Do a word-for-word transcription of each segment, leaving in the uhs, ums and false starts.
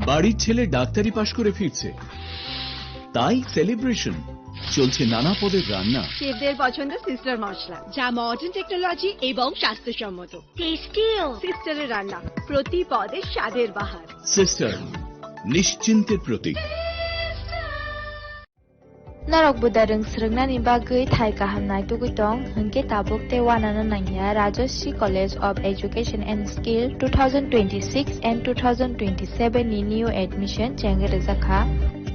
বাড়ির ছেলে ডাক্তারি পাশ করে ফিরছে, তাই সেলিব্রেশন। চলছে নানা পদের রান্না। শেফদের পছন্দ সিস্টার মশলা, যা মডার্ন টেকনোলজি এবং স্বাস্থ্যসম্মত। টেস্টিও। সিস্টারের রান্না, প্রতি পদে স্বাদের বাহার। সিস্টার, নিশ্চিন্তের প্রতীক। Norok buda rwng swrwngnani bagwi thai kaham naitugwi tong, hwnkhe tabuk tei uanano nangya Rajashree College of Education and Skill two thousand twenty-six and two thousand twenty-seven ni new admission chengwi rwjakha.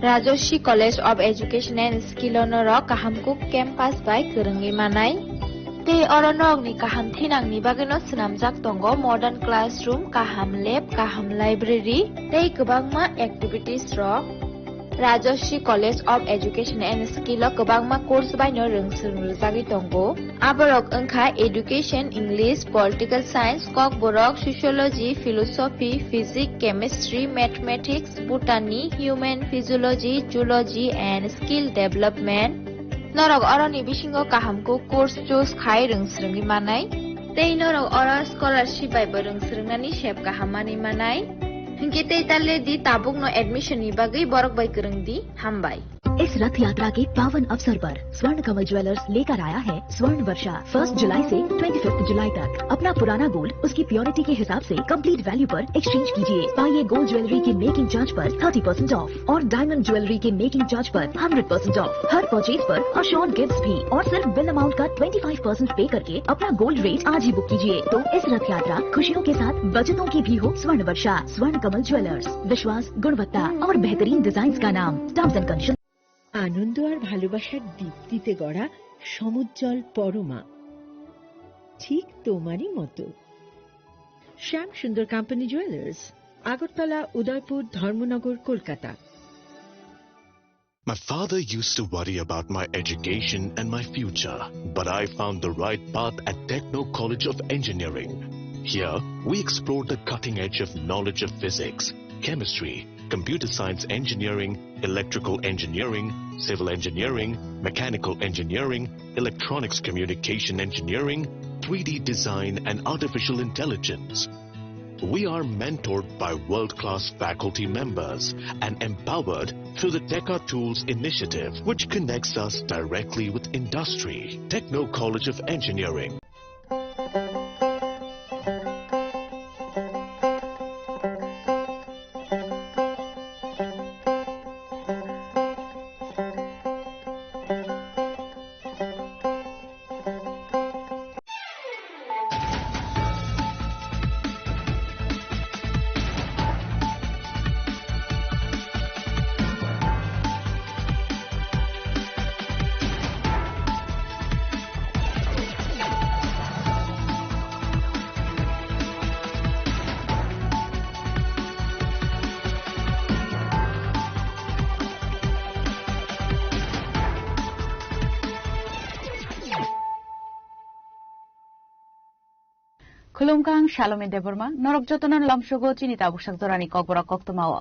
Rajashree College of Education and Skill o norok kaham kuk campus bai kwrwngwi manai. Tei oro norokni kaham thinangni bagwino swnamjak tongo modern classroom, kaham lab, kaham library tei kwbangma activities rok. Rajashree College of Education and Skill o kwbangma course baino rwng swrwng rwjagwi tongo. Aborok wngkha Education, English, Political Science, Kokborok, Sociology, Philosophy, Physics, Chemistry, Mathematics, Botany, Human Physiology, Zoology and Skill Development. Norok oroni bisingo kaham kuk course choose khai rwng swrwngwi manai. Tei norok oro scholarship bai bo rwng swrwngnani sep kaham manwi manai. Hinkhe tei ta le di, tabukno admission ni bagwi borok bai kwrwng di. Hambai. इस रथ यात्रा के पावन अवसर पर स्वर्ण कमल ज्वेलर्स लेकर आया है स्वर्ण वर्षा। फर्स्ट जुलाई से ट्वेंटी फिफ्थ जुलाई तक अपना पुराना गोल्ड उसकी प्योरिटी के हिसाब से कंप्लीट वैल्यू पर एक्सचेंज कीजिए। पाइए गोल्ड ज्वेलरी की मेकिंग चार्ज पर थर्टी परसेंट ऑफ और डायमंड ज्वेलरी के मेकिंग चार्ज पर हंड्रेड परसेंट ऑफ। हर परचेज पर अश्योर्ड गिफ्ट्स भी और सिर्फ बिल अमाउंट का ट्वेंटी फ़ाइव परसेंट पे करके अपना गोल्ड रेट आज ही बुक कीजिए। तो इस रथ यात्रा खुशियों के साथ बचतों की भी हो स्वर्ण वर्षा। स्वर्ण कमल ज्वेलर्स, विश्वास, गुणवत्ता और बेहतरीन डिजाइन का नाम। Terms and condition. আনন্দ আর ভালোবাসার দীপ্তিতে গড়া সমুজ্জ্বল পরমা, ঠিক তোমারই মতো। শ্যাম সুন্দর কোম্পানি জুয়েলার্স, আগরতলা, উদয়পুর, ধর্মনগর, Kolkata. My father used to worry about my education and my future, but I found the right path at Techno College of Engineering. Here, we explore the cutting edge of knowledge of physics, chemistry, computer science engineering, electrical engineering, civil engineering, mechanical engineering, electronics communication engineering, three D design, and artificial intelligence. We are mentored by world-class faculty members and empowered through the Teka Tools initiative, which connects us directly with industry. Techno College of Engineering. Khulumkha, ang Salome Debbarma, norok jotono lamsogo chini tabuksak jorani kokborok koktwmao.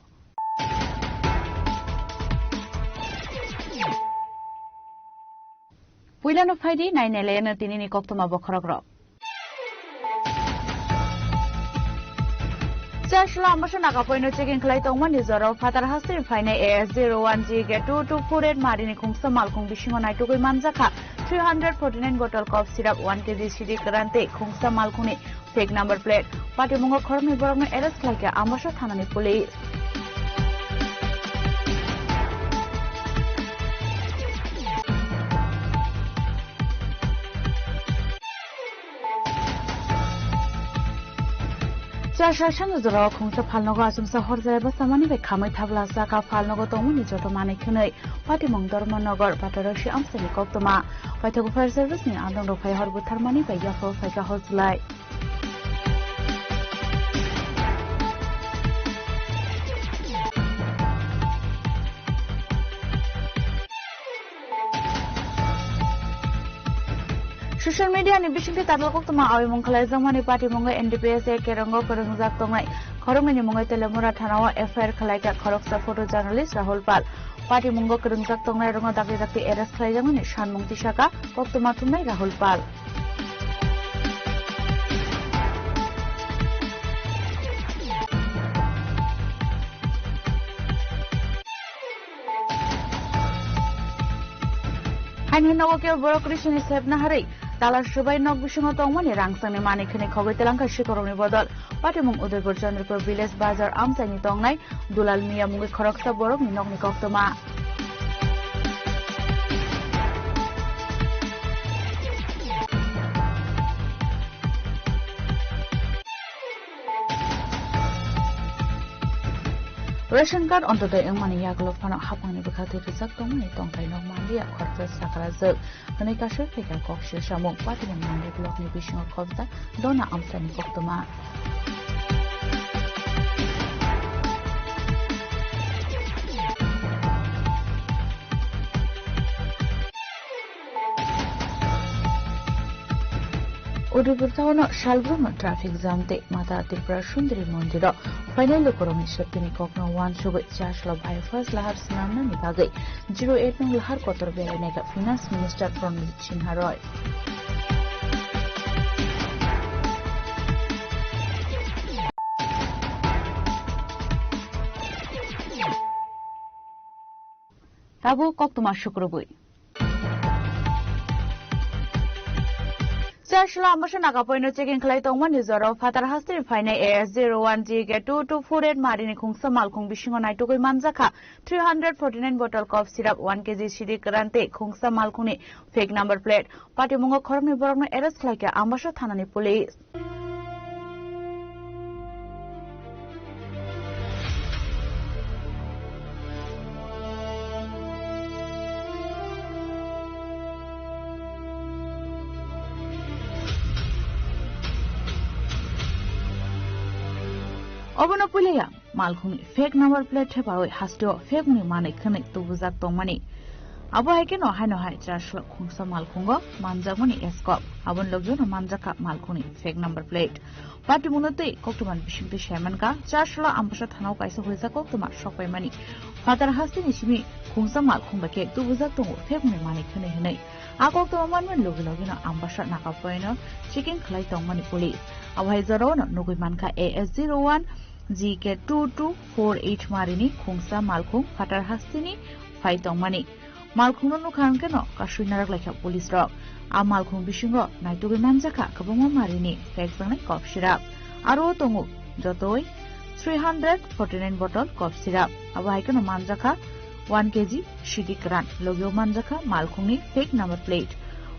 Puilano phaidi, nainailaino tinini koktwma bokhorokrok. Chasla ambasa Nagapoino checking khlai tongmani jorao phatar hasteni phainai A S zero one G K two two four eight marini khungsa malkhung bisingo naitugwi manjakha three hundred forty nine bottle cough syrup, one K G sidi kwran tei khungsa malkhungni fake number plate. Patimungo khoroknwi borokno arrest khlaikha ambasa thanani police. Chasla sano jorao khungsa phalnogo achomsa horjaya bwsamani bai khamwi thabla chakha phalnogo tongmani joto manwi khwnwi Patimung Dharmanagar Patarashi amchaini koktwma. Paithago fire service ni andong rok phai hor butharmani bai yaphro phaikha hor chwlai. Social media ni bisingtwi tadal koktwma awimung khlaijakmani patimungo N D P S A Kerongo kwrwngjak tongnai khoroknwini mungwi Telemura thanao F I R khlaikha khoroksa photo journalist Rahul Pal. Patimungo kwrwngjak tongnai rokno dakti dakti arrest khlaijakmani sanmung tisaka koktwma thumnai Rahul Pal. Ani nogo kebo borok risini sepna harwi tala swbai nok bisingo tongmani rang sangni manwi khwnwi khogwi twlangkha sikhorokni bodol. Patimung Udaipur Chandrapur village bazar amchaini tongnai Dulal Miya mungwi khoroksa borokni nokni koktwma. Ration card Antyodoi wngmani yagulo phano haphangni bwkha twi rwjak tongmani tongthai nok manliya khoroksa sakrajwk hwnwi kaisa phaikha kok sir samung. Patimung Nandi blockni bisingo khobjak dona amchaini koktwma. Udaipur town-o salbrumno traffic jam tei Mata Tripura Sundari Mondiro phainai lukurokni safety-ni kokno uansugwi Chaslo bypass lahar swnamnani bagwi zero eight nung lahar kotor berainai kha Finance Minister Pranojit Sinha Roy. Tabuk koktwma sukrubwi. Chaslo Ambasa Nagapoino checking khlai tongmani jorao phatar hasteni phainai A S zero one G K two two four eight marini khungsa malkhung bisingo naitugwi manjakha three hundred forty nine bottle cough syrup, one K G sidi kwran tei khungsa malkhungni fake number plate. Patimungo khoroknwi borokno arrest khlaikha Ambasa thanani police. Obono puilaiyang. Malkhungni fake number plate thepawi hasteo fake ni manwi khwnwi tubujak tongmani. Abo hai kheno haino hai Chaslo khungsa malkhungo manjakmani eskop. Aboni logio no manjakha malkhungni fake number plate. Patimungno tei koktwmani bisingtwi saimankha, Chaslo Ambasa thanao kaisa huijak koktwma sokpaimani. Phatar hasteni simi khungsa malkhung bai khe tubujak tongo fake ni manwi khwnwi hwnwi. A koktwma manmani logi logino Ambasa Nagapoino checking khlai tongmani police. Abo hai jorao no nugwi mankha A S zero one G K two two four eight marini khungsa malkhung phatar hasteni phai tongmani. Malkhungno nukha hwnkhe no kasui narak laikha police rok. A malkhung bisingo naitugwi manjakha kwbangma marini fake jangnai cough syrup. Aro tongo jotoi three hundred forty nine bottle cough syrup. Abo hai kheno manjakha one K G sidi kwran. Logio manjakha malkhungni fake number plate.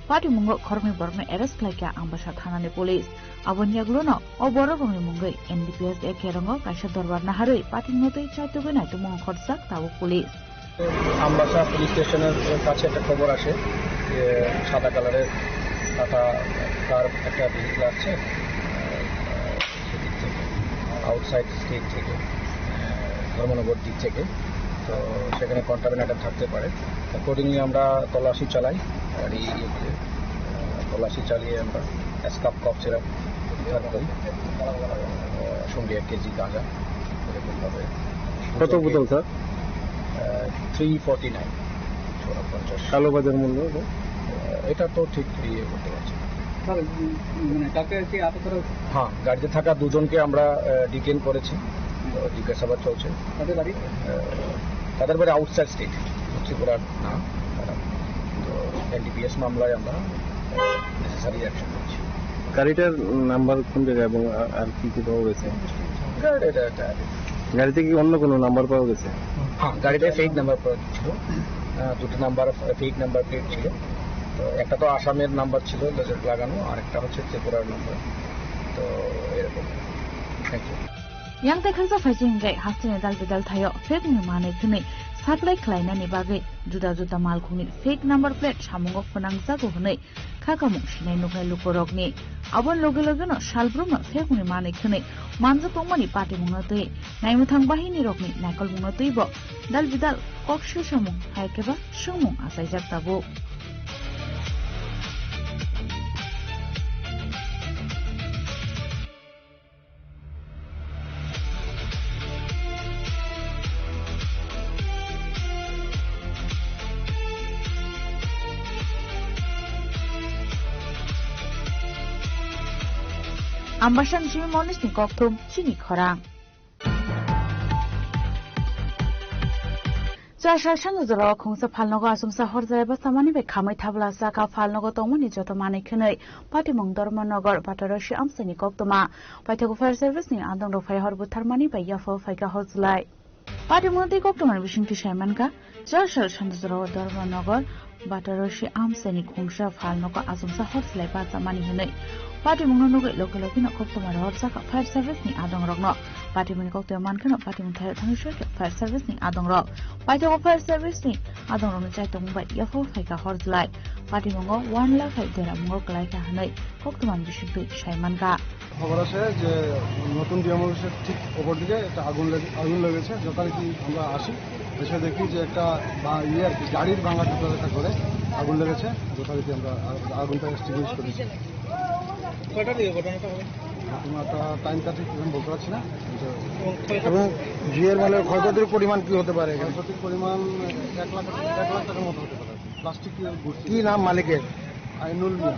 Patimungo khoroknwi borokno arrest khlaikha Ambasa thanani police. Aboni yagulono o borok rokni mungwi N D P S A kerongo kaisa dorbar naharwi patimungno twi chaitugwi naitukmung khorjak tabuk police. Ambassa police স্টেশনের কাছে একটা খবর আসে যে সাদা কালারের টাটা কার একটা ভেহিকল আসছে, আহ, সেদিক থেকে, আউটসাইড স্টেট থেকে, আহ, ধর্মনগর দিক থেকে। তো সেখানে কন্টামিনেটেড থাকতে পারে। অ্যাকর্ডিংলি আমরা তল্লাশি চালাই, গাড়ি ইয়ে করে, আহ, তল্লাশি চালিয়ে আমরা স্কাপ কফ সিরাপ উদ্ধার করি, আহ, সঙ্গে এক কেজি গাঁজা, এরকমভাবে। কত বোতল, স্যার? আহ, থ্রি ফর্টি নাইন, ছশো পঞ্চাশ। কালোবাজার মূল্য, স্যার? আহ, এটা তো ঠিক ইয়ে করতে পারছি না। স্যার, উম, মানে, কাকে কি আটক করা হয়েছে? হ্যাঁ, গাড়িতে থাকা দুজনকে আমরা, আহ, ডিটেইন করেছি, তো জিজ্ঞাসাবাদ চলছে। তাদের বাড়ি? আহ, তাদের বাড়ি আউটসাইড স্টেট, ত্রিপুরার না তারা। তো এনডিপিএস মামলায় আমরা, আহ, নেসেসারি অ্যাকশন করছি। গাড়িটার নাম্বার কোন জায়গায় এবং আ-, আর কি কি পাওয়া গেছে? গাড়িটা, এটা, এটা। গাড়িতে কি অন্য কোনো নাম্বার পাওয়া গেছে? হ্যাঁ, গাড়িটায় ফেক নাম্বার প্লেট ছিল। আহ, দুটো নাম্বার, ফেক নাম্বার প্লেট ছিল। তো একটা তো আসামের নাম্বার ছিল, লেজার লাগানো, আরেকটা হচ্ছে ত্রিপুরার নাম্বার। তো এরকম। Thank you. Yang tei khaksa phaising hingkhe hasteni dal bidal thaio fake ni manwi khwnwi supply khlainani bagwi juda juda malkhungni fake number plate samungo phwnangjago hwnwi khakamung sinai nuknai lukurokni. Aboni loge logeno salbrumno fake ni manwi khwnwi manjak tongmani patimungno twi naimwthang bahinirokni naikolmungno twibo dal bidal kok swsamung hai khe ba swngmung achaijak tabuk. Ambasa ni simi Monisni kokthum chini khorang. Chasal sano jorao khungsa phalnogo asumsa horjai basamani bai khamwi thabla saka phalnogo tongmani joto manwi khwnwi Patimung Dharmanagar Batarosi amchaini koktwma paithago fire service ni adongrok phai hor butharmani bai yaphao phaikha horjlai. Patimung tei koktwmani bisingtwi saimankha, Chasal sano jorao Dharmanagar Batarosi amchaini khungsa phalnogo asumsa horjlai bachamani hwnwi patimungno nugwi loge logeno koktwma rohorjakha fire service ni adongrokno. Patimungni koktwma mankheno patimung thairok thangwi soikha fire service ni adongrok. Paithago fire service ni adongrokni chaitokmung bai yaphao phaikha horjlai. Patimungo one lakh hai deramungo kwlaikha hwnwi koktwmani bisingtwi saimankha. খবর আছে যে নতুন ডিএম অফিসের ঠিক ওপর দিকে একটা আগুন লেগে, আগুন লেগেছে। যথারীতি আমরা আসি, এসে দেখি যে একটা বা-, ইয়ে আর কি, গাড়ির ভাঙা টুকরো একটা ঘরে আগুন লেগেছে। যথারীতি আমরা আ-, আগুনটা এক্সটিংগুইশ করেছি। কয়টা দিকে ঘটনাটা হবে? ঘটনাটা টাইমটা ঠিক এখন বলতে পারছি না, কিন্তু এবং ক্ষয়ক্ষতি এবং জুয়ের মালের ক্ষয়ক্ষতির পরিমাণ কি হতে পারে এখানে? ক্ষয়ক্ষতির পরিমাণ এক লাখ, এক লাখ টাকার মতো হতে পারে। প্লাস্টিক দিয়ে ঘুরছে। কি নাম মালিকের? আইনুল মিয়া।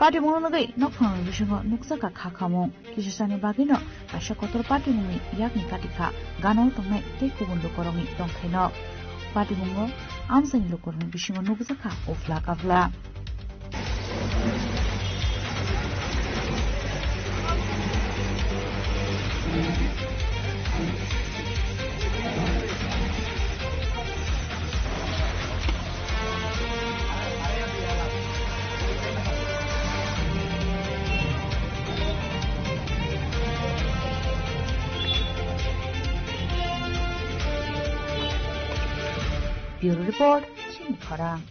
Patimungno nugwi nokphangni bisingo nukjakha kha khamung. Kisasani bagwino kaisa kotor patimungni yakni katikha gana-o tongnai tei kubun lukurokni tongthaino. Patimungo amchaini lukurokni bisingo nukjakha uphla kaphla. Bureau Report, Chini Khorang.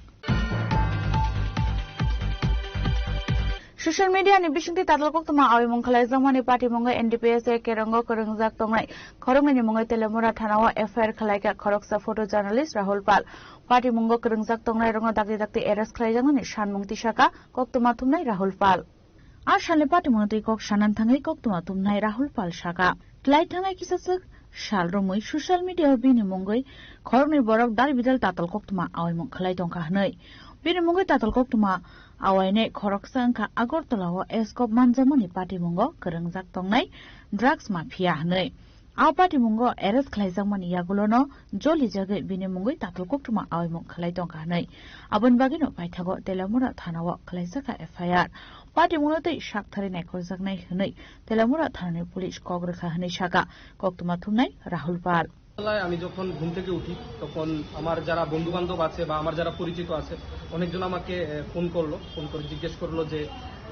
Social media ni bisingtwi tatal koktwma awimung khlaijakmani patimungo N D P S A kerongo kwrwngjak tongnai khoroknwini mungwi Telemura thanao F I R khlaikha khoroksa photo journalist Rahul Pal. Patimungo kwrwngjak tongnairokno dakti dakti arrest khlaijaknani sanmung tisaka koktwma thumnai Rahul Pal. A salni patimungno twi kok sanan thangwi koktwma thumnai Rahul Pal saka, tlai thangnai kisaswk sal romwi social media-o bini mungwi khoroknwi borok dal bidal tatal koktwma awaimung khlai tongkha hwnwi. Bini mungwi tatal koktwma awainai khoroksa wngkha Agartala-o eskop manjakmani patimungo kwrwngjak tongnai drugs mafia hwnwi. A patimungo arrest khlaijakmani yagulono jolijagwi bini mungwi tatal koktwma awaimung khlai tongkha hwnwi. Aboni bagwino paithago Telemura thanao khlaijakha F I R. Patimungno tei saktharwi naikoljaknai hwnwi Telemura thanani police kok rwkha hwnwi saka koktwma thumnai Rahul Pal. সকালবেলায় আমি যখন ঘুম থেকে উঠি, তখন আমার যারা বন্ধু-বান্ধব আছে বা আমার যারা পরিচিত আছে, অনেকজন আমাকে, এ, ফোন করলো। ফোন করে জিজ্ঞেস করলো যে,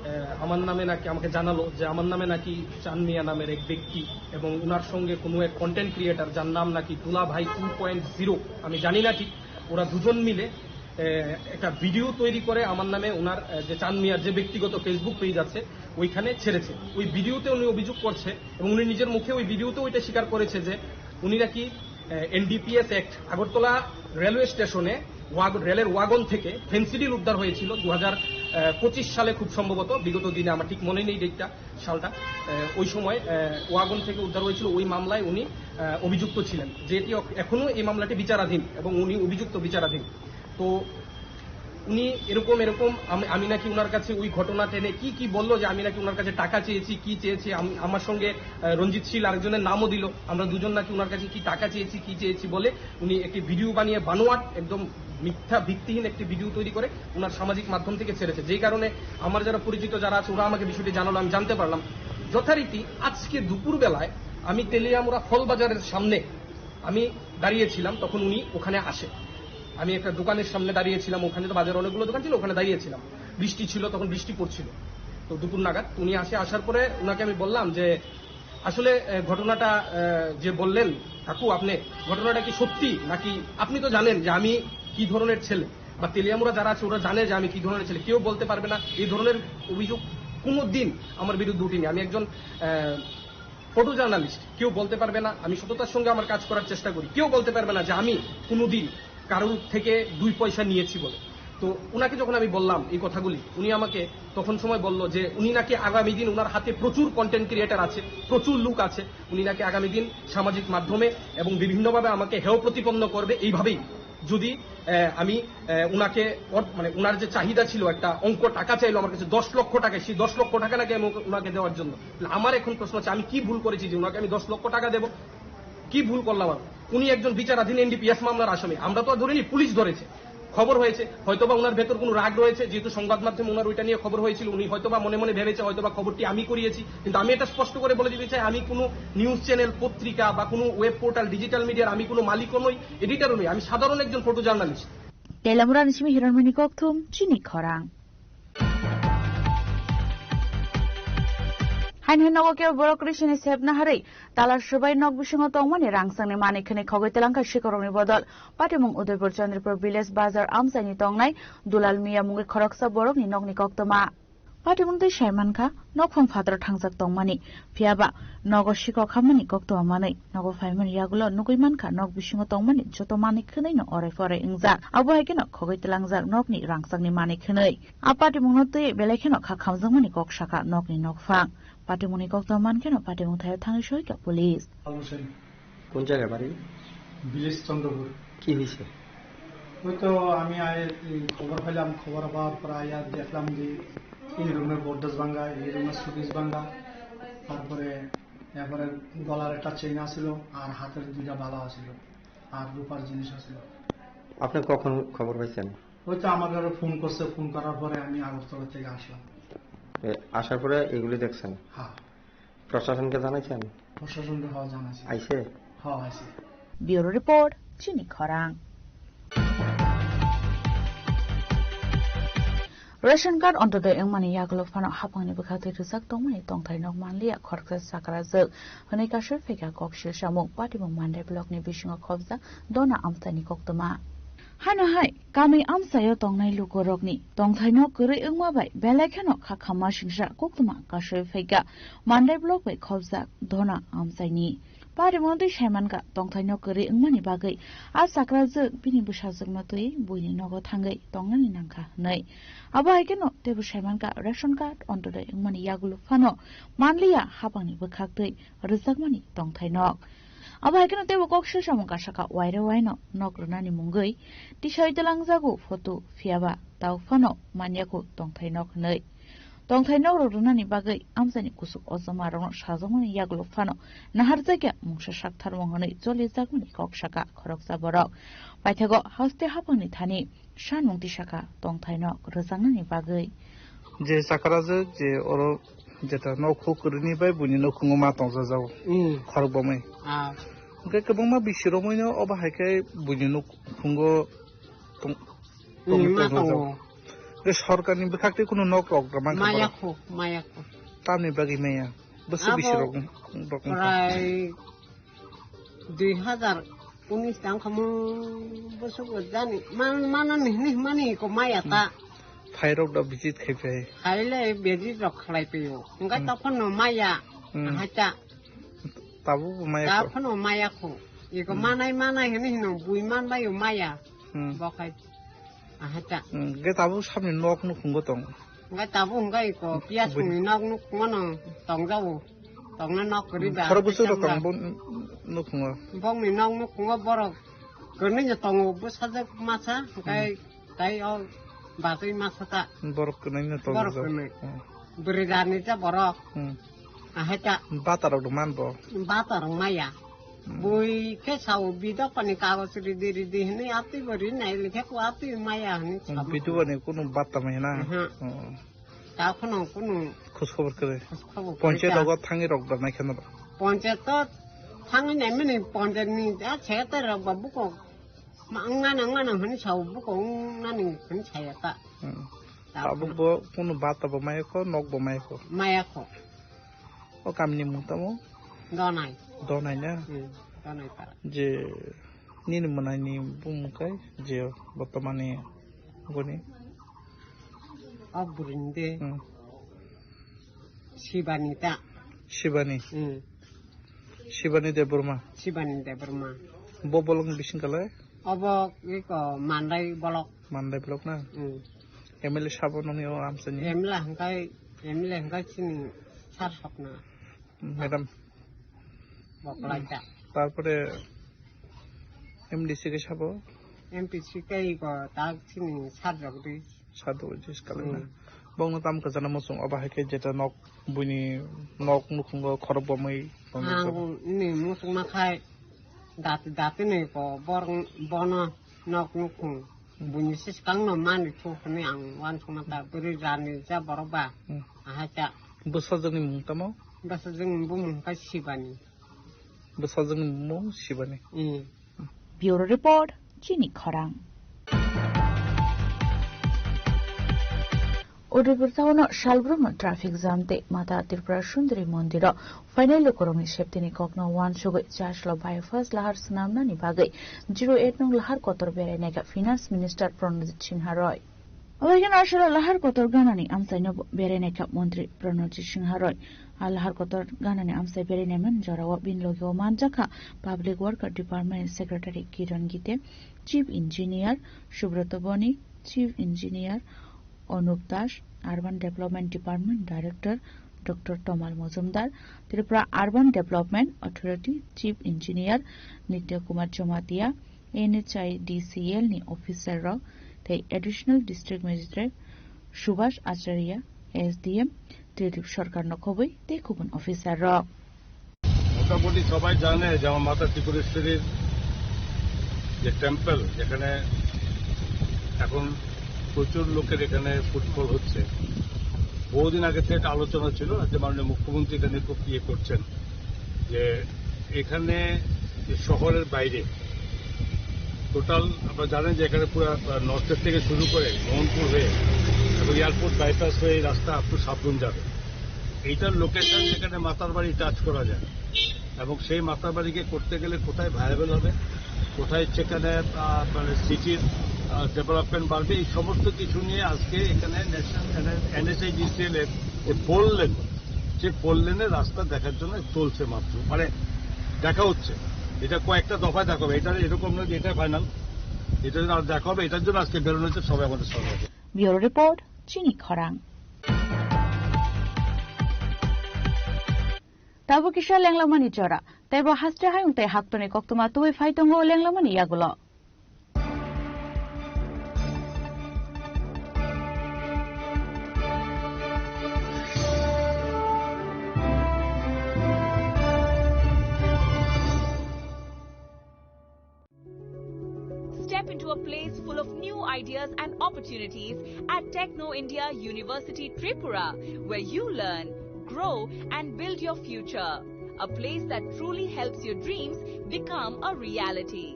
এ, আমার নামে নাকি, আমাকে জানালো যে আমার নামে নাকি চান মিয়া নামের এক ব্যক্তি এবং উনার সঙ্গে কোনো এক কন্টেন্ট ক্রিয়েটার, যার নাম নাকি দুলাভাই টু পয়েন্ট জিরো, আমি জানি না ঠিক, ওরা দুজন মিলে, এ, একটা ভিডিও তৈরি করে আমার নামে ওনার, এ, যে চান মিয়ার যে ব্যক্তিগত Facebook পেজ আছে, ওইখানে ছেড়েছে। ওই ভিডিওতে উনি অভিযোগ করছে এবং উনি নিজের মুখে ওই ভিডিওতে ওইটা স্বীকার করেছে যে উনি নাকি, এ, এনডিপিএস অ্যাক্ট, আগরতলা রেলওয়ে স্টেশনে ওয়াগ-, রেলের ওয়াগন থেকে ফেন্সিডিল উদ্ধার হয়েছিল দু হাজার পঁচিশ সালে, খুব সম্ভবত, বিগত দিনে, আমার ঠিক মনে নেই ডেটটা, সালটা। এ, ওই সময়, এ, ওয়াগন থেকে উদ্ধার হয়েছিল, ওই মামলায় উনি, এ, অভিযুক্ত ছিলেন। যেটি অক-, এখনো এই মামলাটি বিচারাধীন এবং উনি অভিযুক্ত বিচারাধীন। তো উনি এরকম এরকম আম-, আমি নাকি ওনার কাছে ওই ঘটনা টেনে কি কি বললো যে আমি নাকি ওনার কাছে টাকা চেয়েছি, কি চেয়েছি, আম-, আমার সঙ্গে, আহ, রঞ্জিত শীল আরেকজনের নামও দিল, আমরা দুজন নাকি ওনার কাছে কি টাকা চেয়েছি, কি চেয়েছি বলে উনি একটি ভিডিও বানিয়ে বানোয়াট, একদম মিথ্যা ভিত্তিহীন একটি ভিডিও তৈরি করে ওনার সামাজিক মাধ্যম থেকে ছেড়েছে, যেই কারণে আমার যারা পরিচিত যারা আছে ওরা আমাকে বিষয়টি জানালো, আমি জানতে পারলাম। যথারীতি আজকে দুপুরবেলায় আমি তেলিয়ামুড়া ফল বাজারের সামনে আমি দাঁড়িয়েছিলাম, তখন উনি ওখানে আসে। আমি একটা দোকানের সামনে দাঁড়িয়েছিলাম, ওখানে তো বাজারে অনেকগুলো দোকান ছিল, ওখানে দাঁড়িয়েছিলাম। বৃষ্টি ছিল, তখন বৃষ্টি পড়ছিল, তো দুপুর নাগাদ উনি আসে। আসার পরে ওনাকে আমি বললাম যে, "আসলে, আহ, ঘটনাটা, আহ, যে বললেন কাকু আপনি, ঘটনাটা কি সত্যি নাকি? আপনি তো জানেন যে আমি কি ধরনের ছেলে, বা তেলিয়ামুড়া যারা আছে ওরা জানে যে আমি কি ধরনের ছেলে, কেউ বলতে পারবে না এই ধরনের অভিযোগ কোনো দিন আমার বিরুদ্ধে উঠেনি। আমি একজন, আহ, ফটো জার্নালিস্ট, কেউ বলতে পারবে না, আমি সততার সঙ্গে আমার কাজ করার চেষ্টা করি, কেউ বলতে পারবে না যে আমি কোনোদিন কারোর থেকে দুই পয়সা নিয়েছি বলে।" তো ওনাকে যখন আমি বললাম এই কথাগুলি, উনি আমাকে তখন সময় বলল যে উনি নাকি আগামী দিন ওনার হাতে প্রচুর কন্টেন্ট ক্রিয়েটার আছে, প্রচুর লোক আছে, উনি নাকি আগামী দিন সামাজিক মাধ্যমে এবং বিভিন্নভাবে আমাকে হেয় প্রতিপন্ন করবে এইভাবেই। যদি, আহ, আমি, আহ, ওনাকে অর-, মানে ওনার যে চাহিদা ছিল, একটা অঙ্ক টাকা চাইলো আমার কাছে দশ লক্ষ টাকা, সেই দশ লক্ষ টাকা নাকি আমি ওকে, ওনাকে দেওয়ার জন্য। তাহলে আমার এখন প্রশ্ন হচ্ছে, আমি কি ভুল করেছি যে ওনাকে আমি দশ লক্ষ টাকা দেব? কি ভুল করলাম আমি? উনি একজন বিচারাধীন এনডিপিএস মামলার আসামি। আমরা তো আর ধরিনি, পুলিশ ধরেছে, খবর হয়েছে, হয়তোবা ওনার ভেতর কোনো রাগ রয়েছে, যেহেতু সংবাদ মাধ্যমে ওনার ওইটা নিয়ে খবর হয়েছিল, উনি হয়তোবা মনে মনে ভেবেছে হয়তোবা খবরটি আমি করিয়েছি। কিন্তু আমি এটা স্পষ্ট করে বলে দিতে চাই, আমি কোনো নিউজ চ্যানেল, পত্রিকা বা কোনো ওয়েব পোর্টাল, ডিজিটাল মিডিয়ার আমি কোনো মালিকও নই, এডিটরও নই। আমি সাধারণ একজন photo journalist. Telamura ni simi Hiranmani kokthum chini khorang. Hain hain nogo kebo borok risini sepna harwi talar swbai nok bisingo tongmani rangchakni manwi khwnwi khogwi twlangkha sikhorokni bodol. Patimung Udaipur Chandrapur village bazar amchaini tongnai Dulal Miya mungwi khoroksa borokni nokni koktwma. Patimung twi saimankha nokphang phataro thangjak tongmani, phiyaba nogo sikhok hamani koktwma manwi nogo phaimani yagulo nugwi mankha nok bisingo tongmani joto manwi khwnwino orai porai wngjak. Abo hai kheno khogwi twlangjak nokni rangchakni manwi khwnwi. A patimungno twi belai kheno kha khamjakmani kok sakha nokni nokphang. Patimungni koktwma mankheno patimung thaio thangwi soikha police. কোন জায়গায় বাড়ি? ভিলেজ চন্দ্রপুর। কি হয়েছে? ওই তো আমি আয়, এই খবর পেলাম, খবর পাওয়ার পর আয়া দেখলাম যে এই রুমে বরদাস ভাঙ্গা, এই রুমে সুকেশ ভাঙ্গা, তারপরে, এরপরে গলার একটা চেইন আছিল আর হাতের দুইটা বালা আছিল আর রূপার জিনিস আছিল। আপনি কখন খবর পাইছেন? ওই তো আমার ঘরে ফোন করছে, ফোন করার পরে আমি আগরতলা থেকে আসলাম। এ, আসার পরে এগুলি দেখছেন? হ্যাঁ। প্রশাসনকে জানাইছেন? প্রশাসনকে, হ্যাঁ, জানাইছি। আইছে? হ্যাঁ, আইছে। Bureau report, chini khorang. Ration card ontodoi wngmani yagulo phano hapangni bwkhaktwi rwjak tongmani tongthai nok manliya khoroksa chakrajwk hwnwi kasui phaikha kok sil samung patimung Mandai blockni bisingo khobjak Dona amchaini koktwma. Hano hai kamwi amchaio tongnai lukurokni tongthai nok kwrwi wngma bai belai kheno kha khamma singsa koktwma kasui phaikha Mandai block bai khobjak Dona amchaini. Parimoni twi saimankha tongthai nok kwrwi wngmani bagwi a chakrajwk bini bwsajwkno twi buini nogo thangwi tongnani nangkha hwnwi. Abo hai kheno teibo saimankha ration card ontodoi wngmani yagulo phano manliya hapangni bwkhaktwi rwjakmani tongthai nok. Abo hai kheno teibo kok sil samung kasakha waire waino nok rwnani mungwi tisai twlangjago photo phiyaba tau phano manyakho tongthai nok hwnwi. Tongthai nok rok rwnani bagwi amchaini kuchuk ojoma rokno sajakmani yagulo phano naharjakya mungsa saktharmung hwnwi cholijakmani kok sakha khoroksa borok. Paithago haste hapangni thani sanmung tisakha tongthai nok rwjaknani bagwi. Je chakrajwk je oro jeta nok huk kwrwini bai buini nukhungo ma tongjajago. Mm. Khorok bomwi. Ah. Hwnkhe kwbangma bisirokmoino obo hai khe buini nukhungo tong-, Mm, tong-, ma tongjago. Tongo. Hwnkhe sorkarni bwkhak tei kunu nok rok mankha borok. Maya khu, maya khu. Tamni bagwi maya? Bwswk abo bisirok rok wngkha? Prai dui hazar unis tang khamu bwswk jani man, manani hinwi himani ko maya ta. Hmm. Phairok da visit khai phai. Khaile visit rok khlai phaio. Hwnkhe Hmm. Tokhono maya Hmm. ahaita. Tabuk bo maya ko? Tokhono maya kho. Iko Hmm. manai manai hinwi hino bui manbaio maya. Hmm. Bokhai. Ahacha. Hmm, ge tabuk sabni nok nukhungo tong. Ngai tabuk hwnkhe iko piyas Bui- ni nok nukhungo no tongjago. Tongna nok kwrwi ba. Khorok bwswk rok tong bo nukhungo. Bongni nok nukhungo borok kwrwini no tongo bwsajwk masa, hwnkhe Hmm. tai o batwi masa ta. Borok kwrwini no tongo. Borok kwrwini. Hmm. Bwrwi rani ta borok. Hmm. Ahacha. Bata rok do man bo. Bata rok maya. Hmm. Bui khe sao bidok pani kagoj ridi ridi hinwi atwi bo rinai likhe ko atwi maya hinwi Hmm, sao. Bidok pani kunu bata maya na. Aha. Hmm. Ta kheno kunu Khos khobor kwrwi. Khos khobor kwrwi Ponchayat ta. Rogo thangwi rok da nai kheno. Ponchayat to thangwi nai mani ponchayat ni a chhe te rok ba buko ma wngna wngna hinwi sao buko wngnani hinwi saya ta. Hmm. Ta Tabuk kheno. Bo kunu bata bo maya kho, nok bo maya kho. Maya kho. O kamini mung tamo? Donai. Donai na? Hmm, Donai para. Je nini mwnaini bumung kai je bortomani goni? O burini de. Hmm. Sibani ta. Sibani? Hmm. Sibani Debbarma? Sibani Debbarma. Bo bolong bising kalai? Obo iko Mandai bolok. Mandai bolok na? Hmm. M L A sabo nongni o amsani? M L A hingkai, M L A hingkai chini sar sokna. Madam. Boklai ta. Tarpore M D C ke sabo? M D C ke iko tak chini sar jogdi. Sado jis kalai na. Hmm. Bongno tam kajana mosong aba hai ke jeta nok buini nok nukhungo khorok bomwi. Ang ni mosong ma khai. Dati dati ni ko borok bono nok nukhung. Hmm. Buini siskang no mani thuk hwnwi ang uansukma ta bwrwi rani ja borok ba. Hmm. Aha cha. Bwsajwkni mung tamo? Bwsajwkni bumung kha Sibani. Bwsajwkni mung Sibani. Hmm. Bureau Report, Chini Khorang. Udaipur town o salbrumno traffic jam tei Mata Tripura Sundari Mondiro phainai lukurokni safety ni kokno uansugwi Chaslo bypass lahar swnamnani bagwi zero eight nong lahar kotor berainaikha Finance Minister Pranojit Singha Roy. Oboikhe no aswk lahar kotor ganani amchaino berainaikha Montri Pranojit Singha Roy. A lahar kotor ganani amchai berainaimani jorao bini logio manjakha Public Worker Department Secretary Kiran Gite, Chief Engineer Subroto Bonik, Chief Engineer Anup Das, Urban Development Department Director Doctor Tomal Mojumdar, Tripura Urban Development Authority Chief Engineer Nitya Kumar Jamatia, N H I D C L ni officer rok tei Additional District Magistrate Subhash Acharya, S D M, Trilip Sarkar Nokhobwi tei kubun officer rok. মোটামুটি সবাই জানে যে আমার মাতা ত্রিপুরেশ্বরীর যে টেম্পল, যেখানে এখন প্রচুর লোকের এখানে ফুটফল হচ্ছে, বহুদিন আগে থেকে একটা আলোচনা ছিল, আজকে মাননীয় মুখ্যমন্ত্রী এখানে খুব ইয়ে করছেন যে এখানে যে শহরের বাইরে টোটাল আপনারা জানেন যে এখানে পুরো, আহ, নর্থ ইস্ট থেকে শুরু করে মোহনপুর হয়ে এবং এয়ারপোর্ট বাইপাস হয়ে এই রাস্তা আপ টু সাবরুম যাবে। এইটার লোকেশন যেখানে মাতার বাড়ি টাচ করা যায় এবং সেই মাতার বাড়িকে করতে গেলে কোথায় ভায়াবল হবে, কোথায় সেখানে, আহ, মানে সিটির, আহ, ডেভেলপমেন্ট বাড়বে, এই সমস্ত কিছু নিয়ে আজকে এখানে national N H I D C L এর যে ফোর লেন, যে ফোর লেনের রাস্তা দেখার জন্য চলছে মাত্র, মানে দেখা হচ্ছে। এটা কয়েকটা দফায় দেখা হবে, এটা এরকম নয় যে এটা ফাইনাল, এটা আর দেখা হবে, এটার জন্য আজকে বেরোনো হচ্ছে সবাই আমাদের সঙ্গে। Bureau Report, Chini Khorang. Tabuk kisa lenglamani jora. Teibo haste hayung tei haktorni koktwma tubui phai tongo lenglamani yagulo. Step into a place full of new ideas and opportunities at Techno India University Tripura, where you learn, grow, and build your future. A place that truly helps your dreams become a reality.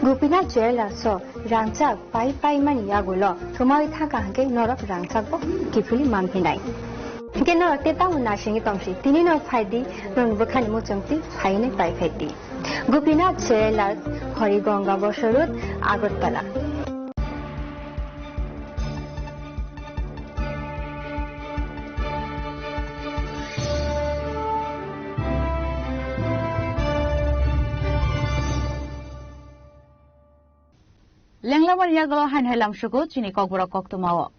Gopinath Jewellers o rangchak pai paimani yagulo thumawi thangkha hwnkhe norok rangchak bo kiphilwi manphinai. Hwnkhe norok tei tamo naisingwi tongsi, tini no phaidi, norokni bwkhani muchungtwi phainwi paiphaidi. Gopinath Jewellers, Horigonga Bosor Road, Agartala. Lenglamani yagulo haino hai lamsugo chini kokborok koktwmao.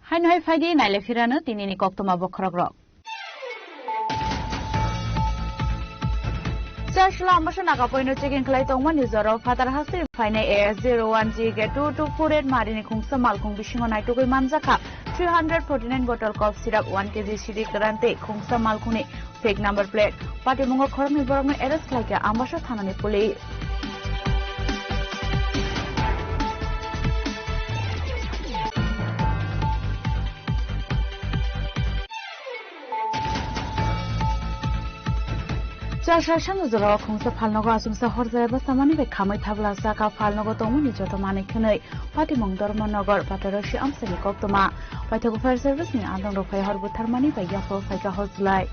Haino hai phaidi naile phirano tinini koktwma bokhorokrok. Chasla Ambasa Nagapoino checking khlai tongmani jorao phatar hasteni phainai A S zero one G K two two four eight marini khungsa malkhung bisingo naitugwi manjakha three hundred forty nine bottle cough syrup, one K G sidi kwran tei khungsa malkhungni fake number plate. Patimungo khoroknwi borokno arrest khlaikha Ambasa thanani police. Chasha sano jorao khungsa phalnogo achomsa horjaya bwsamani bai khamwi thabla saka phalnogo tongmani joto manwi khwnwi Patimung Dharmanagar Patarashi amchaini koktwma. Paithago fire service ni andong rok phai hor butharmani bai yaphro phaikha hojlai.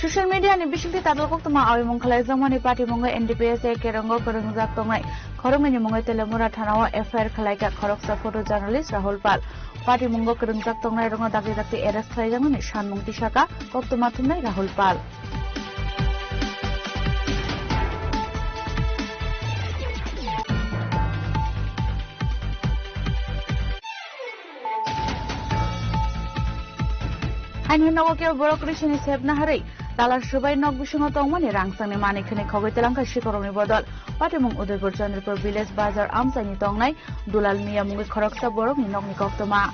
Social media ni bisingtwi tadal koktwma awimung khlaijakmani patimungo N D P S A Kerongo kwrwngjak tongnai khoroknwini mungwi Telemura thanao F I R khlaikha khoroksa photo journalist Rahul Pal. Patimungo kwrwngjak tongnai rokno dakti dakti arrest khlaijakmani sanmung tisaka koktwma thumnai Rahul Pal. Haini nogo kebo borok risini sepna harwi dalar swbai nok bisingo tongmani rang changni manwi khwnwi khogwi telangkha sikorokni bodol. Patimung Udaipur Chandrapur village bazar amchaini tongnai Dulal Miya mungwi khoroksa borokni nokni koktwma.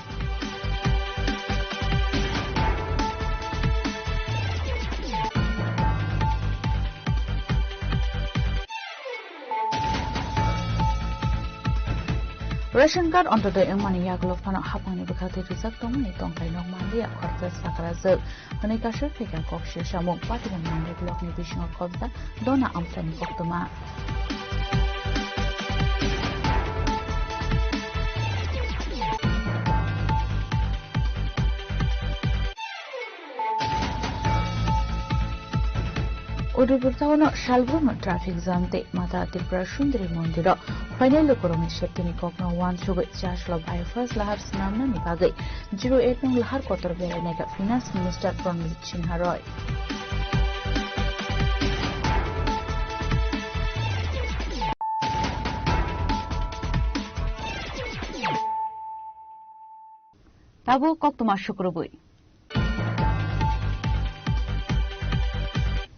Ration card Antyodoi wngmani yagulo phano haphangni bwkhaktwi rwjak tongmani tongthai nok manliya khoroksa sakrajwk hwnwi kasui phaikha kok se samung. Patimung Nongri blockni bisingo khobjak Dona amchaini koktwma. Udaipur town-o salbrumno traffic jam tei Mata Tripura Sundari Mondiro phainai lukurokni safety-ni kokno uansugwi Chaslo bypass lahar swnamnani bagwi zero eight nung lahar kotor berainaikha Finance Minister Pranjit Sinha Roy. Tabuk koktwma sukrubwi.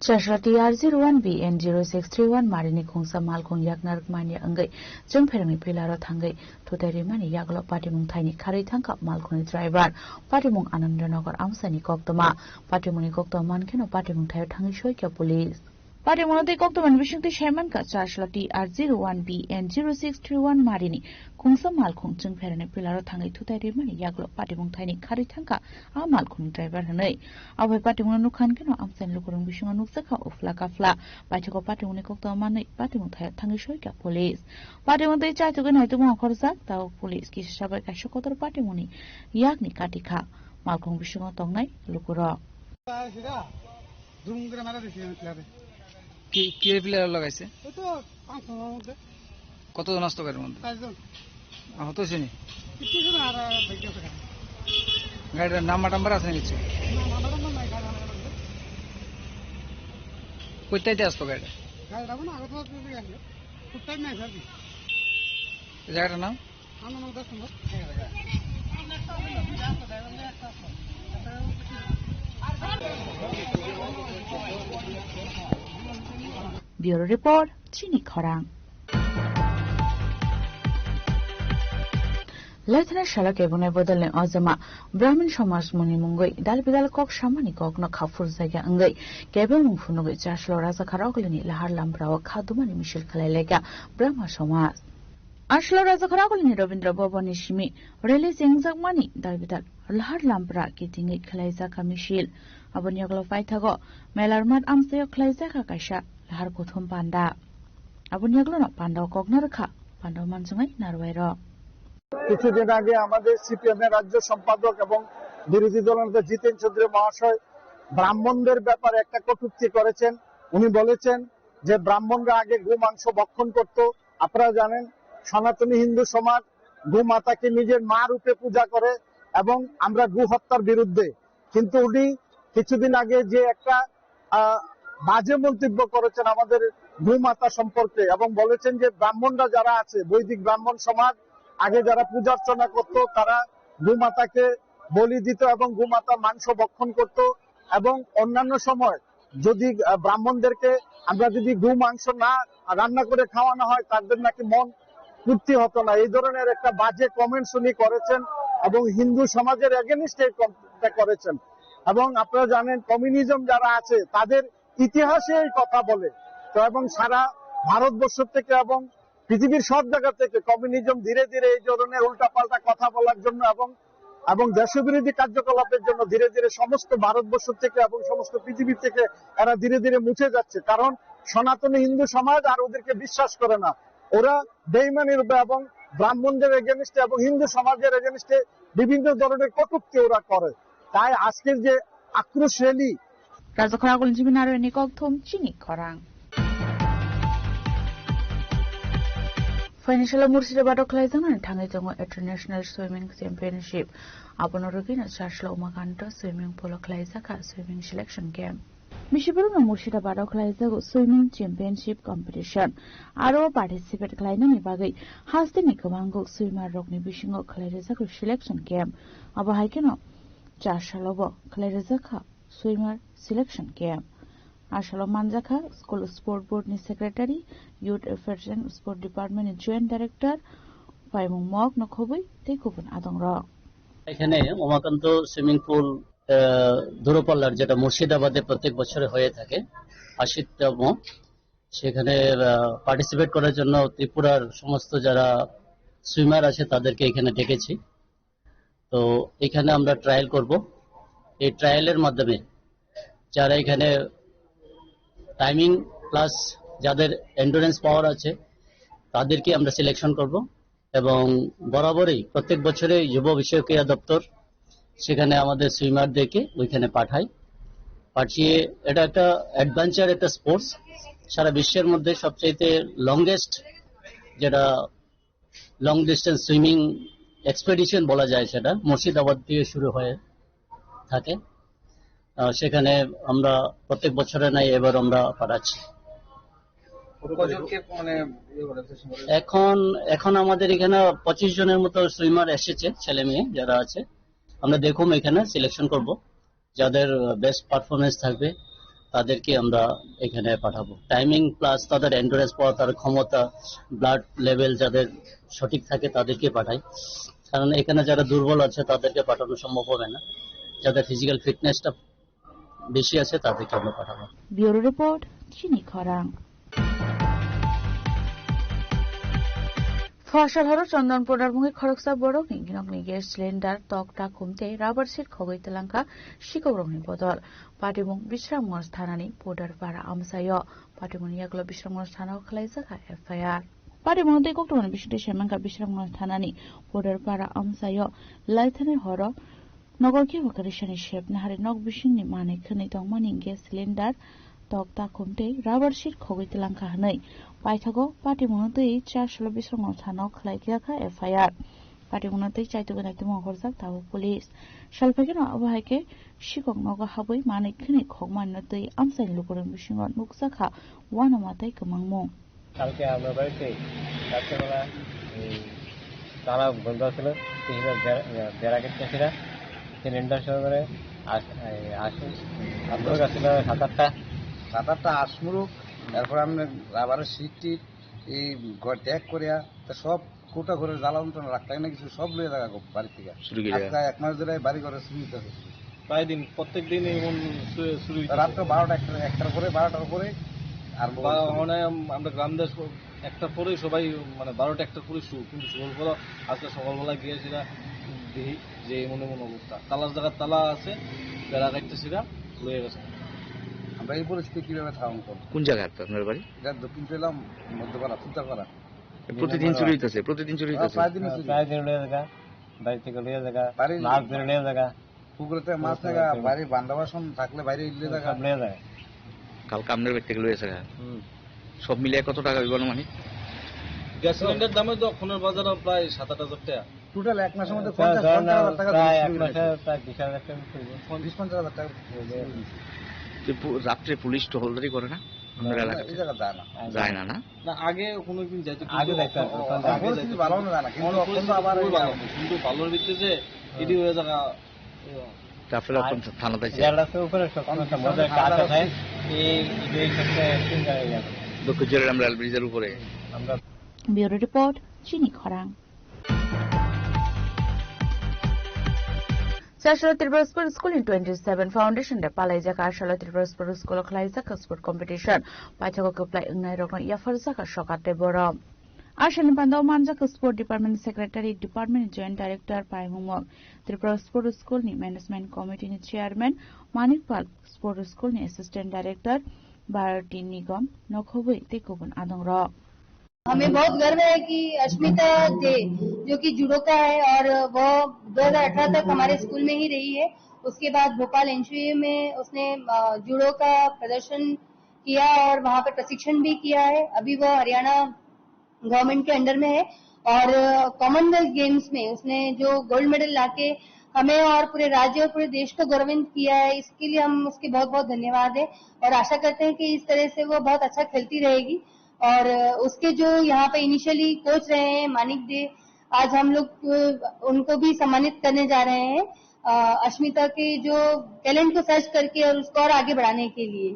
Chasra T R zero one B N zero six three one marini khungsa malkhung yakna rwkmani wngwi chwngpherangni pilaro thangwi thutai rimani yagulo patimung thaini kharwi thangkha malkhungni driver. Patimung Anandanagar amchaini koktwma. Patimungni koktwma mankheno patimung thaio thangwi soikha police. Patimungno tei koktwmani bisingtwi saimankha Chasla T R zero one B N zero six three one marini khungsa malkhung chwngpherani pilaro thangwi thutai rimani yagulo patimung thaini kharwi thangkha a malkhungni driver hwnwi. Abo hai patimungno nukha hwnkhe no amchaini lukurokni bisingo nukjakha uphla kaphla. Paithago patimungni koktwma manwi patimung thaio thangwi soikha police. Patimung tei chaitugwi naitugma okhorjak tabuk police kisa sabai kaisa kotor patimungni yakni katikha malkhung bisingo tongnai lukurok. কি, কি প্লেয়ার লাগাইছে? এই তো পাঁচ ছজনের মধ্যে। কতজন আসতো গাড়ির মধ্যে? চারজন। আহত হয়েছে নি? কিছু জন আর, আর ভেঙে গেছে গাড়ি। গাড়ির নাম্বার টাম্বার আছে না কিছু? না, নাম্বার টাম্বার নাই, গাড়ি আমার কাছে। কোথায় দিয়ে আসতো গাড়িটা? গাড়িটা মানে আগরতলা থেকে আসে। খুব টাইম নাই, স্যার। এই জায়গাটার নাম? Bureau Report, Chini Khorang. Lethena salo kebengni bodolni ojama Brahmin somaj mungni mungwi dal bidal kok samani kokno kha phurjakya wngwi kebengmung phunugwi Chaslo Rajakharogolini lahar lamprao kha dumani misil khlai laikha Brahma somaj. Aslo Rajakharogolini Rabindra Bhavanni simi rally chengjakmani dal bidal lahar lampra kitingwi khlaijakha misil. Aboni yagulo paithago Melarmat amchaio khlaijakha kaisa lahar kuthum panda. Aboni yagulono pandao kokna rwkha, pandao manchungnai narwai rok. কিছুদিন আগে আমাদের সিপিএম এর রাজ্য সম্পাদক এবং বিরোধী দলনেতা জিতেন চৌধুরী মহাশয় ব্রাহ্মণদের ব্যাপারে একটা কটূক্তি করেছেন। উনি বলেছেন যে ব্রাহ্মণরা আগে গো মাংস ভক্ষণ করত। আপনারা জানেন, সনাতনী হিন্দু সমাজ গো মাতাকে নিজের মা রূপে পূজা করে এবং আমরা গো হত্যার বিরুদ্ধে। কিন্তু উনি কিছুদিন আগে যে একটা, আহ, বাজে মন্তব্য করেছেন আমাদের গো মাতা সম্পর্কে এবং বলেছেন যে ব্রাহ্মণরা যারা আছে, বৈদিক ব্রাহ্মণ সমাজ, আগে যারা পূজা অর্চনা করত, তারা গো মাতাকে বলি দিত এবং গো মাতার মাংস ভক্ষণ করত এবং অন্যান্য সময় যদি, আহ, ব্রাহ্মণদেরকে আমরা যদি গো মাংস না রান্না করে খাওয়ানো হয়, তাদের নাকি মন তৃপ্তি হতো না। এই ধরনের একটা বাজে কমেন্টস উনি করেছেন এবং হিন্দু সমাজের এগেনস্টে এই কমেন্টটা করেছেন। এবং আপনারা জানেন, কমিউনিজম যারা আছে, তাদের ইতিহাসে এই কথা বলে। তো এবং সারা ভারতবর্ষ থেকে এবং পৃথিবীর সব জায়গা থেকে কমিউনিজম ধীরে ধীরে এই ধরনের উল্টাপাল্টা কথা বলার জন্য এবং এবং দেশবিরোধী কার্যকলাপের জন্য ধীরে ধীরে সমস্ত ভারতবর্ষ থেকে এবং সমস্ত পৃথিবী থেকে এরা ধীরে ধীরে মুছে যাচ্ছে। কারণ সনাতনী হিন্দু সমাজ আর ওদেরকে বিশ্বাস করে না। ওরা বেইমানি রূপে এবং ব্রাহ্মণদের এগেনস্টে এবং হিন্দু সমাজের এগেনস্টে বিভিন্ন ধরনের কটূক্তি ওরা করে। তাই আজকের যে আক্রোশ rally, Rajakhora Gunjibin aro ni kokthum chini khorang. Phaini salo Murshidabad o khlaijak nani thangwi tongo International Swimming Championship. Abono rwgwino Chasla Umakanta Swimming Pool o khlaijakha Swimming Selection Camp. Bisi borokno Murshidabad o khlaijago Swimming Championship Competition. Aro participate khlainani bagwi hasteni kwbangkuk swimmer rokni bisingo khlairijak selection camp. Abo hai kheno char salobo khlairijak kha swimmer selection camp. A salo manjakha School Sport Board ni Secretary, Youth Affairs and Sport Department ni Joint Director, Paimung Mok no khobwi tei kubun adongrok. এখানে Umakanta swimming pool, আহ, দূরপাল্লার, যেটা মুর্শিদাবাদে প্রত্যেক বছরে হয়ে থাকে, আশিতম। সেখানে, আহ, পার্টিসিপেট করার জন্য ত্রিপুরার সমস্ত যারা সুইমার আছে, তাদেরকে এখানে ডেকেছি। তো এখানে আমরা ট্রায়াল করব। এই ট্রায়ালের মাধ্যমে যারা এখানে টাইমিং প্লাস যাদের এন্ডুরেন্স পাওয়ার আছে, তাদেরকে আমরা সিলেকশন করব। এবং বরাবরই প্রত্যেক বছরে যুব বিষয়ক ক্রীড়া দপ্তর সেখানে আমাদের সুইমারদেরকে ওইখানে পাঠায়। পাঠিয়ে, এটা একটা অ্যাডভেঞ্চার, একটা স্পোর্টস। সারা বিশ্বের মধ্যে সবচাইতে লংগেস্ট, যেটা লং ডিস্টেন্স সুইমিং এক্সপেডিশন বলা যায়, সেটা মুর্শিদাবাদ দিয়ে শুরু হয়ে থাকে। আহ, সেখানে আমরা প্রত্যেক বছরে নাই, এবার আমরা পাঠাচ্ছি। কতজনকে মানে ইয়ে করা হয়েছে? এখন, এখন আমাদের এখানে পঁচিশ জনের মতো সুইমার এসেছে, ছেলে মেয়ে যারা আছে। আমরা দেখুন, এখানে সিলেকশন করব, যাদের বেস্ট পারফরমেন্স থাকবে, তাদেরকে আমরা এখানে পাঠাবো। টাইমিং প্লাস তাদের এন্ডুরেন্স পাওয়ার, তার ক্ষমতা, ব্লাড লেভেল যাদের সঠিক থাকে, তাদেরকে পাঠাই। কারণ এখানে যারা দুর্বল আছে, তাদেরকে পাঠানো সম্ভব হবে না। যাদের ফিজিক্যাল ফিটনেসটা বেশি আছে, তাদেরকে আমরা পাঠাবো। Bureau report, Chini Khorang. Phasal horo Chondonpur mungwi khoroksa borokni nokni gas cylinder, tokta khum tei rubber sheet khogwi twlangkha sikokrokni bodol. Patimung Bisramganj thanani Podarpara amchaio. Patimungni yagulo Bisramganj thanao khwlaijakha F I R. Patimungno tei koktwmani bisingtwi saimankha Bisramganj thanani Podarpara amchaio laithani horo Nogo khe bo kwrwisani sep nahari nok bisingni manwi khwnwi tongmani gas cylinder, tokta khum tei rubber sheet khogwi twlangkha hwnwi paithago patimungno twi char salo Bisramganj thanao khwlai kha F I R. Patimungno twi chaitugwi naitugma horjak tabuk police. Salphaikhe no abo hai khe sikok nogo habwi manwi khwnwi khokmani no twi amchaini lukurokni bisingo nukjakha uanama tei kwmangmung. কালকে আমরা বাড়িতে রাত্রেবেলা এই তালা বন্ধ ছিল, বেড়া, বেড়া কেটে ছিল, সিলিন্ডার সহকারে আস-, এই আসে, আসমুরুক আসছিল সাত আটটা। সাত আটটা আসমুরুক, তারপর আমরা রাবারের শিট টিট, এই ঘর ত্যাগ করিয়া, তা সব কোটা ঘরে জ্বালানো টানা রাখতে না কিছু সব লয়ে থাকা বাড়ি থেকে। চুরি করে। আজকে এক মাস ধরে বাড়ি ঘরে চুরি হইতেছে। প্রায় দিন, প্রত্যেক দিন এমন চু-, চুরি হইতেছে। রাত্রে বারোটা, একটা, একটার পরে, বারোটার পরে আরম্ভ বা করছে। মানে আম-, আমরা গ্রাম দেশ একটা পরেই সবাই মানে বারোটা একটার পরে শুরু, কিন্তু সকালবেলা, আজকে সকালবেলা গিয়েছিলাম, দেখি যে এমন এমন অবস্থা, তালার জায়গায় তালা আছে, বেড়া কাটতেছিলাম, লয়ে গেছে। আমরা এই পরিস্থিতি কিভাবে থাকবো? কোন জায়গায় আপনার বাড়ি? এটা দক্ষিণ পেলাম, মধ্যপাড়া, ফুলতাপাড়া। প্রতিদিন চুরি হইতেছে, প্রতিদিন চুরি হ্যাঁ, হইতেছে। প্রায় দিনই চুরি। প্রায় দিন লয়ে জায়গা, বাড়ি থেকে লয়ে জায়গা, বাড়ি মাছ ধরে লয়ে জায়গা। পুকুরেতে মাছ পুকুরে থাকা, মাছ বাড়ি বান্ধা বাসন থাকলে বাইরে ইল্লে থাকা। সব নিয়ে যায়। কালকে আপনার বাড়ি থেকে লয়েছে গা? হুম। সব মিলিয়ে কত টাকা হইব আনুমানিক? গ্যাস সিলিন্ডার দামে তো এখনের বাজারে প্রায় সাত আট হাজার টাকা। টোটাল এক মাসের মধ্যে হ্যাঁ, পঞ্চাশ, ধরেন না, পঞ্চাশ হাজার টাকা প্রায় বিক্রি এক মাসে হয়েছে। প্রায় বিশ হাজার টাকা বিক্রি হয়েছে। বিশ পঞ্চাশ হাজার টাকা বিক্রি হয়েছে। যে পু-, রাত্রে পুলিশ টহলদারি করে না আপনার না, এলাকাতে? এই জায়গা যায় না। যায় না, না? না, আগে কোনোদিন যাইতো, কিন্তু আগে যাইতো, এখন, এখন আগে পরিস্থিতি যাইতো। ভালো না, না, কিন্তু এখন এখন তো পরিস্থিতি আবার খুবই এই ভালো। কিন্তু ভালোর ভিতরে যে হ্যাঁ। এডি হয়ে যাওয়া, তা আপনারা আর কোন থানাতে আছেন? জেলা তো উপরে সব সময় আমরা মজার কাজ আলাদা আছে। আছি। এই, এই সপ্তাহে তিন জায়গায় গেল। দক্ষিণ জেলার আমরা রেল ব্রিজের উপরে। আমরা Bureau report, Chini Khorang. Chasalo Tripura Sport School in twenty seven Foundation Day palaijak Asalo Tripura Sport School o khlaijak sport competition. Paithakgo kwplai wngnai rokno yapharjak sokat tei borok. Asalo ni pandao manjak Sport Department Secretary, Department Joint Director Paimungmok, Tripura Sport School ni Management Committee ni Chairman Manik Pal, Sport School ni Assistant Director Bharati Nigam, nokhobwi tei kubun adongrok. हमें बहुत गर्व है कि अश्मिता दे, जो कि जूडो का है और वो दो हज़ार अठारह तक हमारे स्कूल में ही रही है। उसके बाद भोपाल एनसीए में उसने, अ, जूडो का प्रदर्शन किया और वहाँ पर प्रशिक्षण भी किया है। अभी वो हरियाणा गवर्नमेंट के अंडर में है और, अ, कॉमनवेल्थ गेम्स में उसने जो गोल्ड मेडल लाके हमें और पूरे राज्य और पूरे देश को गौरवान्वित किया है, इसके लिए हम उसके बहुत-बहुत धन्यवाद है और आशा करते हैं कि इस तरह से वो बहुत अच्छा खेलती रहेगी। और, अ, उसके जो यहाँ पे इनिशियली कोच रहे हैं मानिक दे, आज हम लोग, अ, उनको भी सम्मानित करने जा रहे हैं। अ, अश्मिता के जो टैलेंट को सर्च करके और उसको और आगे बढ़ाने के लिए।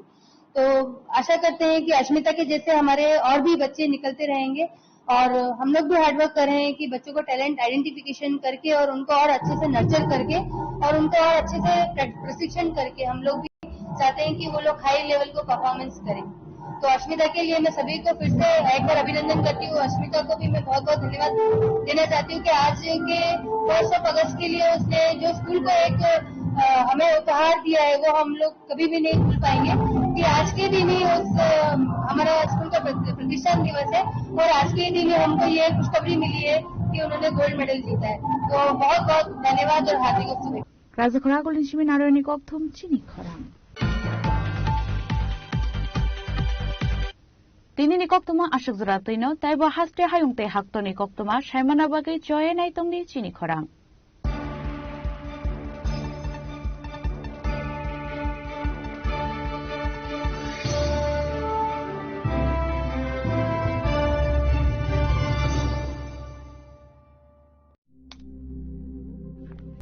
तो आशा करते हैं कि अश्मिता के जैसे हमारे और भी बच्चे निकलते रहेंगे और हम लोग भी हार्ड वर्क कर रहे हैं कि बच्चों को टैलेंट आइडेंटिफिकेशन करके और उनको और अच्छे से नर्चर करके और उनको और अच्छे से प्र-, प्रशिक्षण करके हम लोग भी चाहते हैं कि वो लोग हाई लेवल को परफॉर्मेंस करें। तो अश्मिता के लिए मैं सभी को फिर से एक बार अभिनंदन करती हूँ। अश्मिता को भी मैं बहुत बहुत धन्यवाद देना चाहती हूँ कि आज के फर्स्ट ऑफ अगस्त के लिए उसने जो स्कूल को एक, अ, हमें उपहार दिया है, वो हम लोग कभी भी नहीं भूल पाएंगे कि आज के दिन ही उस, अ, हमारा स्कूल का प्रति-, प्रतिष्ठान दिवस है और आज के दिन ही हमको ये खुशखबरी मिली है कि उन्होंने गोल्ड मेडल जीता है। तो बहुत बहुत धन्यवाद और हार्दिक शुभेच्छा। Raja Khorang Agulni simi narwkni kokthum chini khorang. Tinini koktwma aswk jora twino, taibo haste hayung tei haktorni koktwma saimana bagwi choye nai tongdi chini khorang.